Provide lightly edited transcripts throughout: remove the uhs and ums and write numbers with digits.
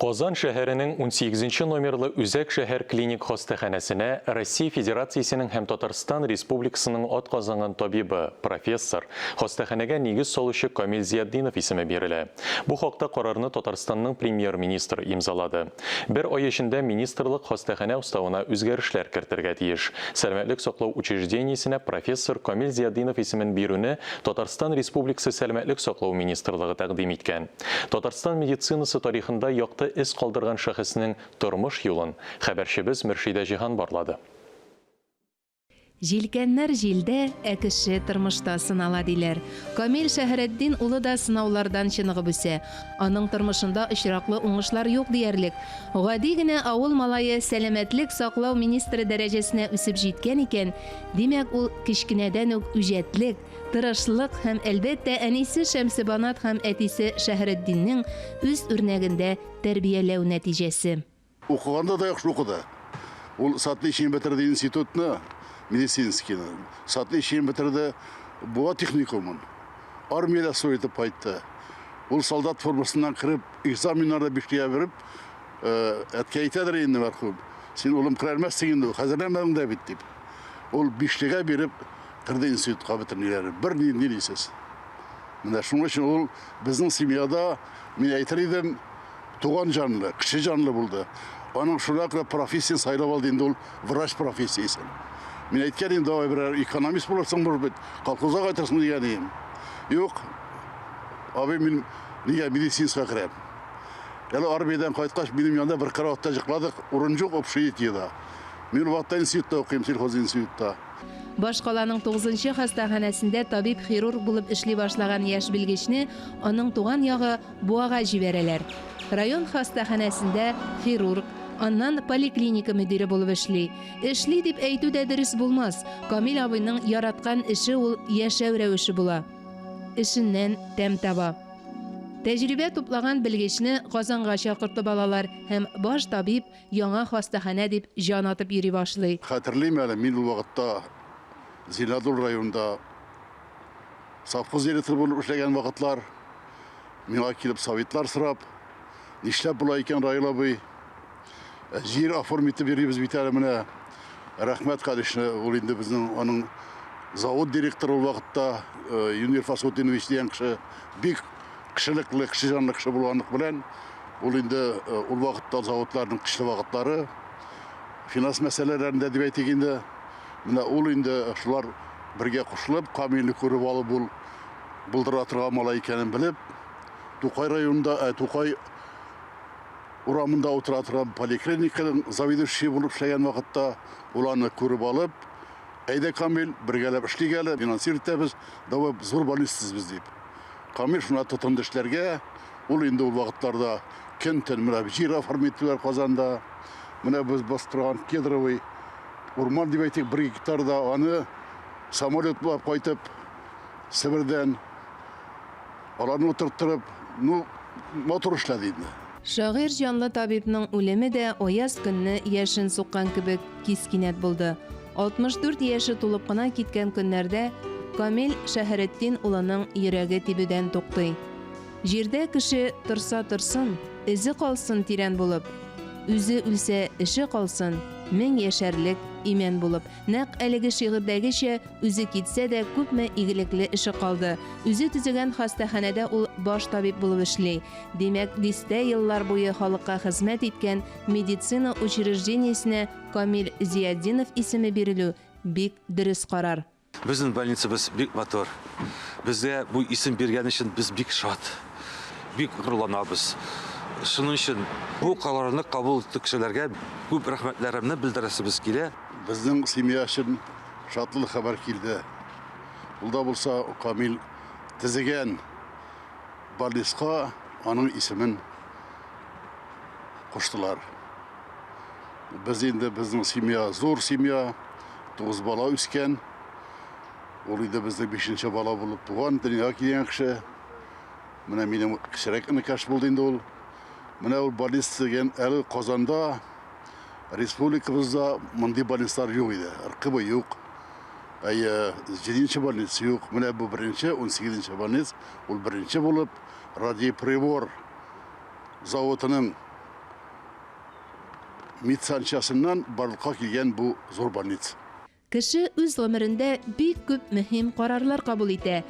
Казан шәһәренең унсигезенче номерлы Үзәк шәһәр клиник хастаханәсенә Россия Федерациясенең һәм Татарстан Республикасының атказанган табибы, профессор, хастаханәгә нигез салучы Камил Зиятдинов исеме бирелә. Бу хакта карарны Татарстанның Премьер-министры имзалады. Бер ай эчендә министрлык хастаханә уставына үзгәрешләр кертергә тиеш. Сәламәтлек саклау учреждениесенә профессор Камил Зиятдинов исемен бирүне Татарстан Республикасы Сәламәтлек саклау министрлыгы тәкъдим иткән. Татарстан медицинасы тарихында якты эз калдырган шәхеснең тормыш юлын хәбәрчебез Мөршидә Җиһан барлады. Җилкәннәр җилдә, ә кеше тормышта сынала, диләр. Камил Шәһретдин улы да сынаулардан чыныгып үсә. Аның тормышында очраклы уңышлар юк диярлек. Гади генә авыл малае сәламәтлек саклау министры дәрәҗәсенә үсеп җиткән икән, димәк, ул кечкенәдән үк үҗәтлек, Тырышлык һәм, әлбәттә, әнисе Шәмсебанат һәм әтисе Шәһретдиннең үз үрнәгендә тәрбияләү нәтиҗәсе. Укыганда да яхшы укыды. Ул с отличием бетерде институтны, медицинскийны. С отличием бетерде Буа техникумын. Армиядә су итеп кайтты. Ул солдат формасыннан кереп, экзаменнарда бишлегә биреп, әткәй әйтәдер инде мәрхүм, син, улым, керәлмәссең инде, хәзерләнмәдең дә бит, дип. Ул бишлегә биреп, Керде институтка бөтен ниләре, бер ни дисез. Менә шуның өчен ул безнең семьяда, мин әйтер идем, туган җанлы, кеше җанлы булды. Аның шуңа күрә профессиясен сайлап алды инде ул врач профессиясен. Мин әйткән идем, давай берәр экономист булырсың, может быть, колхозга кайтырсың дигән идем. Юк, абый, мин нигә медицинскага керәм. Әле армиядән кайткач, минем янда бер кроватьта җыкладык, урын юк общежитиедә. Мин ул вакытта институтта укыйм, сельхозинститутта. Башкаланың тугызынчы хастаханәсендә табиб-хирург булып эшли башлаган яшь белгечне аның туган ягы Буага җибәрәләр. Район хастаханәсендә хирург, аннан поликлиника мөдире булып эшли. Эшли дип әйтү дә дөрес булмас, Камил абыйның яраткан эше ул яшәү рәвеше була. Эшеннән тәм таба. Тәҗрибә туплаган белгечне Казанга чакыртып алалар һәм баш табиб Яңа хастаханә дип җан атып йөри башлый. Хәтерлим әле, мин ул вакытта Зеленодол районында совхоз директоры булып эшләгән вакытлар. Миңа килеп советлар сорап, нишләп болай икән, Раил абый? Җир оформить итеп йөрибез бит әле менә. Рәхмәт, конечно, ул инде безнең аның завод директоры ул вакытта Юнир Фасхутдинович дигән кеше бик кешелекле, кеше җанлы кеше булганлык белән Ул инде ул вакытта заводларның көчле вакытлары, финанс мәсьәләләрендә дип әйтик инде. Менә ул инде шулар бергә кушылып, Камилне күреп алып, ул булдыра торган малай икәнен белеп, Тукай районында, ә, Тукай урамында утыра торган поликлиниканың заведующие булып эшләгән вакытта ул аны күреп алып, әйдә, Камил, бергәләп эшлик әле, финансировать итәбез, давай зур больница төзибез дип. Камил шуна тотынды эшләргә. Ул инде ул вакытларда көн-төн менә җир оформить иттеләр Казанда. Менә без басып торган кедровый урман дип әйтик, бер гектарда аны самолетлап кайтып Себердән аларны утырттырып, ну, матур эшләде инде. Шагыйрь җанлы табибның үлеме дә аяз көнне яшен суккан кебек кис кинәт булды. 64 яше тулып кына киткән көннәрдә Камил Шәһретдин улының йөрәге тибүдән туктый. Җирдә кеше торса торсын, эзе калсын тирән булып. Үзе үлсә, эше калсын, мең яшәрлек имән булып. Нәкъ әлеге шигырьдәгечә, үзе китсә дә, күпме игелекле эше калды. Үзе төзегән хастаханәдә ул баш табиб булып эшли. Димәк, дистә еллар буе халыкка хезмәт иткән медицина учреждениесенә Камил Зиятдинов исеме бирелү бик дөрес карар. Безнең больницабыз бик матур. Безгә бу исем биргән өчен без бик шат, бик горурланабыз. Шуның өчен бу карарны кабул итүчеләргә күп рәхмәтләремне белдерәсебез килә. Безнең семья өчен шатлы хәбәр килде. Ул да булса Камил төзегән больницка аның исемен куштылар. Без инде безнең семья зур семья. Тугыз бала үскән. Ул инде безнең бишенче бала булып туган, дөньяга килгән кеше. Менә минем кечерәк энекәш булды инде ул. Менә ул больница дигән әле Казанда республикабызда мондый больницалар юк иде. РКБ юк. Әйе, җиденче больница юк. Менә бу беренче, 18 больниц, ул беренче булып радиоприбор заводының медсанчасыннан барлыкка килгән бу зур больница. Кеше үз гомерендә бик күп мөһим карарлар кабул итә,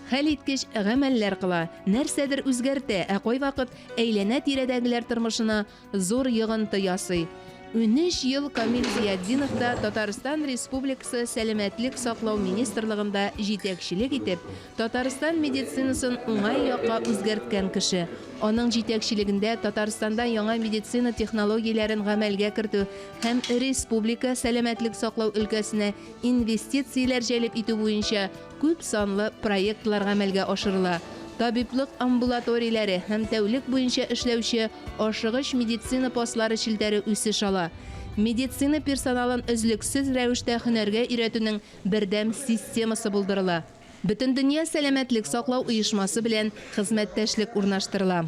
хәлиткеч гамәлләр кыла, нәрсәдер үзгәртә, ә кайвакыт әйләнә-тирәдәгеләр тормышына зур йогынты ясый. Унөч ел Камил Зыятдинов та Татарстан Республикасы Сәламәтлек саклау министрлыгында җитәкчелек итеп, Татарстан медицинасын уңай якка үзгәрткән кеше. Аның җитәкчелегендә Татарстанда яңа медицина технологияләрен гамәлгә кертү һәм республика сәламәтлек саклау өлкәсенә инвестицияләр җәлеп итү буенча күп санлы проектлар гамәлгә ашырыла. Табиблык амбулаторияләре һәм тәүлек буенча эшләүче ашыгыч медицина постлары челтәре үсеш ала. Медицина персоналын өзлексез рәвештә һөнәргә өйрәтүнең бердәм системасы булдырыла. Бөтендөнья сәламәтлек саклау оешмасы белән хезмәттәшлек урнаштырыла.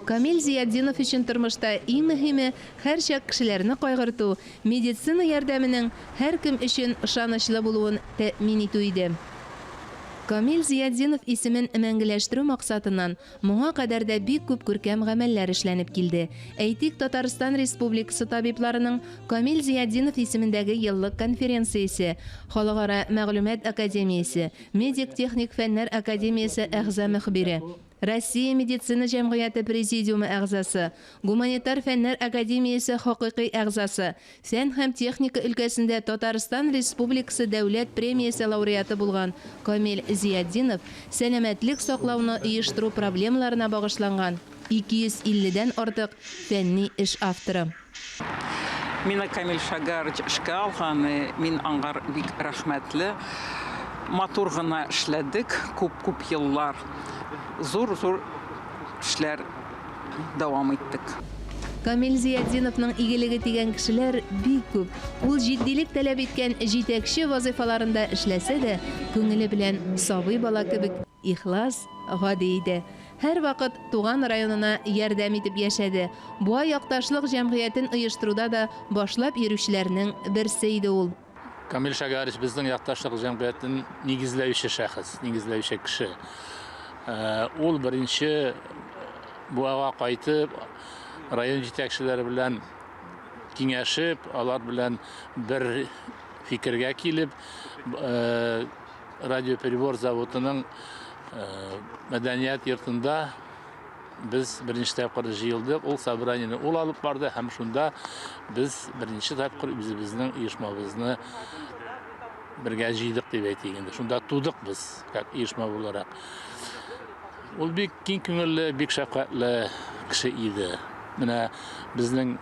Камил Зиятдинов өчен тормышта иң мөһиме, һәрчак кешеләрне кайгырту, медицина ярдәменең һәркем өчен ышанычлы булуын тәэмин итү иде. Камил Зиятдинов исемен мәңгеләштерү максатыннан моңа кадәр дә бик күп күркәм гамәлләр эшләнеп килде. Әйтик, Татарстан Республикасы табибларының Камил Зиятдинов исемендәге еллык конференциясе, Халыкара мәгълүмат академиясе, Медик-техник фәннәр академиясе әгъза-мөхбире, Россия медицина җәмгыяте президиумы әгъзасы, Гуманитар фәннәр академиясе хокукый әгъзасы, фән һәм техника өлкәсендә Татарстан Республикасы Дәүләт премиясе лауреаты булган Камил Зиятдинов сәламәтлек саклауны оештыру проблемаларына багышланган 250 дән артык фәнни эш авторы. Мине Камил Шагарович эшкә алган, мин аңар бик рәхмәтле. Матур гына эшләдек, күп-күп еллар. Зур-зур эшләр дәвам иттек. Камил Зиятдиновның игелеге тигән кешеләр бик күп. Ул җитдилек таләп иткән җитәкче вазыйфаларында эшләсә дә, күңеле белән сабый бала кебек ихлас, гади иде. Һәрвакыт туган районына ярдәм итеп яшәде. Буа якташлык җәмгыятен оештыруда да башлап йөрүчеләрнең берсе иде ул. Камил Шәгәрич безнең якташлык җәмгыятен нигезләүче шәхес, нигезләүче кеше. Ул беренче Буага кайтып, район җитәкчеләре белән киңәшеп, алар белән бер фикергә килеп, Радиоперебор заводының мәдәният йортында без беренче тапкыр җыелдык. Ул собраниене ул алып барды һәм шунда без беренче тапкыр үзебезнең оешмабызны бергә җыйдык дип әйтик инде. Шунда тудык без, как оешма буларак. Ул бик киң күңелле, бик шәфкатьле кеше иде. Менә безнең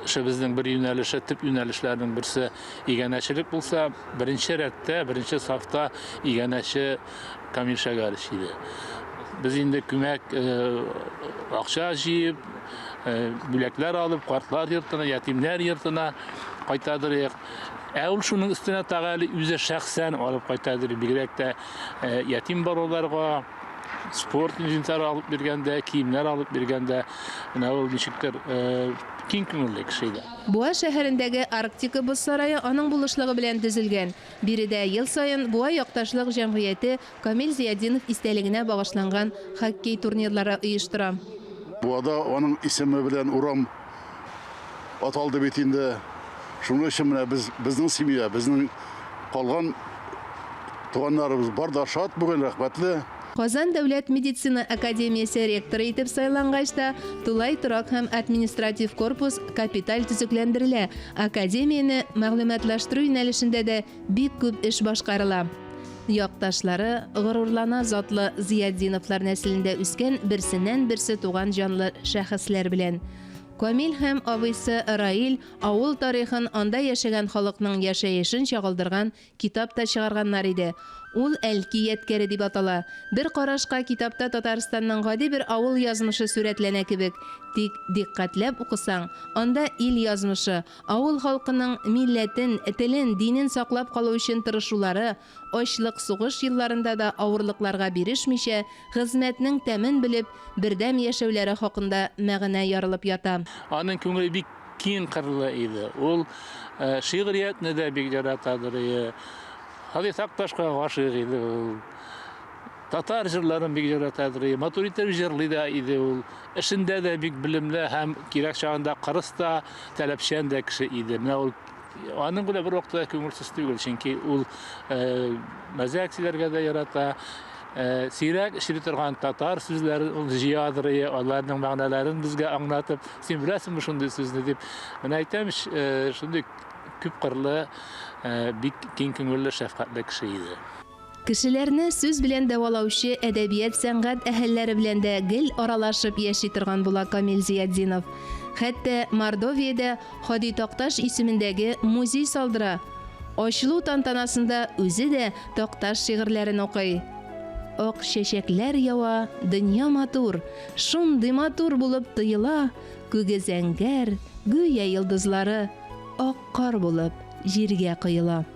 эшебезнең бер юнәлеше, төп юнәлешләрнең берсе иганәчелек булса, беренче рәттә, беренче сафта иганәче Камил Шәгәрич иде. Без инде күмәк акча җыеп, бүләкләр алып, картлар йортына, ятимнәр йортына кайтадыр. Ә ул шуның өстенә тагы әле үзе шәхсән алып кайтадыр, бигрәк тә ятим балаларга спорт инвентары алып биргәндә, киемнәр алып биргәндә, менә ул ничектер киң күңелле кеше иде. Буа шәһәрендәге Арктика боз сарае аның булышлыгы белән төзелгән. Биредә ел саен Буа якташлык җәмгыяте Камил Зыятдинов истәлегенә багышланган хоккей турнирлары оештыра. Буада аның исеме белән урам аталды бит инде. Шуның өчен менә без, безнең семья, безнең калган туганнарыбыз бар да шат бүген, рәхмәтле. Казан дәүләт медицина академиясе ректоры итеп сайлангач та, тулай торак һәм административ корпус капиталь төзекләндерелә, академияне мәгълүматлаштыру юнәлешендә дә бик күп эш башкарыла. Якташлары горурлана затлы Зыятдиновлар нәселендә үскән берсеннән-берсе туган җанлы шәхесләр белән. Камил һәм абыйсы Раил авыл тарихын, анда яшәгән халыкның яшәешен чагылдырган китап та чыгарганнар иде. Ул Әлки ядкәре дип атала. Бер карашка китапта Татарстанның гади бер авыл язмышы сурәтләнә кебек. Тик дикъкатьләп укысаң, анда ил язмышы, авыл халкының милләтен, телен, динен саклап калу өчен тырышулары, ачлык-сугыш елларында да авырлыкларга бирешмичә, хезмәтнең тәмен белеп, бердәм яшәүләре хакында мәгънә ярылып ята. Аның күңеле бик киң кырлы иде. Ул шигъриятне дә бик яратадыр. Һади Такташка гашыйк иде ул. Татар җырларын бик яратадыр, матур итеп җырлый да иде ул. Эшендә дә бик белемле һәм кирәк чагында кырыс та, таләпчән дә кеше иде. Менә ул аның белән бер вакытта да күңелсез түгел, чөнки ул э, мәзәк сөйләргә дә ярата. Э, сирәк эшли торган татар сүзләрен ул җыядыр, аларның мәгънәләрен безгә аңлатып, син беләсеңме шундый сүзне дип. Менә әйтәм, э, шундый күпкырлы, э, бик киң күңелле, шәфкатьле кеше иде. Кешеләрне сүз белән дәвалаучы әдәбият-сәнгать әһелләре белән дә гел аралашып яши торган була Камил Зыятдинов. Хәтта Мордовиядә Һади Такташ исемендәге музей салдыра. Ачылу тантанасында үзе дә Такташ шигырьләрен укый. Ак чәчәкләр ява, дөнья матур, Шундый матур булып тоела, Күге зәңгәр, гүя йолдызлары Ак кар булып җиргә коела.